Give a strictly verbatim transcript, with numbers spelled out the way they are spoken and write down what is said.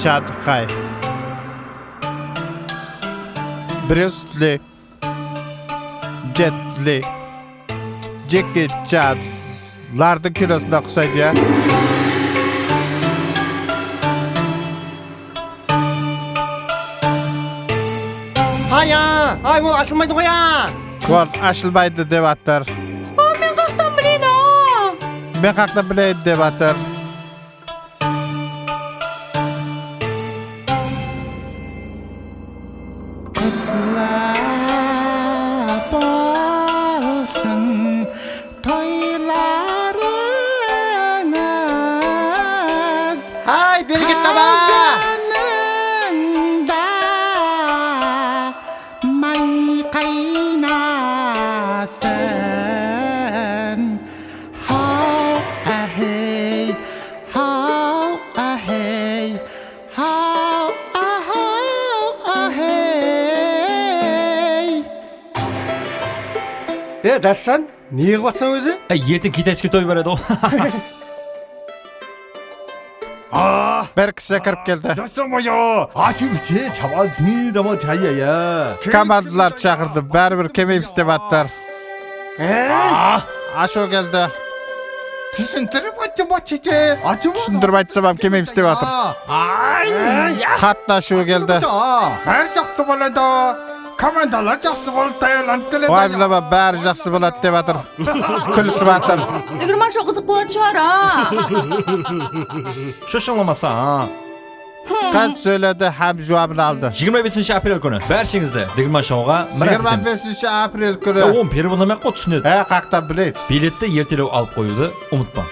Chan Hay. Bryus Li. Jet Li. Jeki Chan. Lardıń kinosına uqsaydı, ya. Hay-a, ay, ol ashılmaydı ǵoy-a. Ol ashılmaydı dep atır. A, men qaqtan bileyin-a? Men qaqtan bileyin dep atır. Qutlı bolsın toylarıńız. Hay, bereket taba! Qazanıńda may qaynasın. Haw, áhey, haw, áhey, haw, ahaw, áhey. E, Dássan, ne qılıp atsań ózi? Ey, erteń kitayskiy toy bar edi ǵo. Ah, bir kishi kirip keldi. Dássan baya, ashıp iche, chaban, dini dama chaya ya. Komandalar shaqırdı, báribir kelmeymiz dep attır. Ey! Ah! Ashıw keldi. Túsindirip aytsam, achıp. Túsindirip aytsam hám kelmeymiz dep atır. Ay! Qattı ashıwı keldi. Bári jaqsı boladı. Komandalar jaqsı bolıp tayarlanıp keledi. Wayımlama, bári jaqsı boladı dep atır. Kúliship atır. Digirman shou qızıq bolatuǵın shıǵar, a? Shoshalamasa, a? Qız sóyledi hám juwabın aldı. Jigirma besinshi aprel kúni bársheńizdi Digirman shouǵa mirát etemiz. Jigirma besinshi aprel kúni. Ya, onı perevod qılmay-aq qo, túsinedi. He, qaqtan bileydi. Biletti ertelew alıp qoyıwdı umıtpań.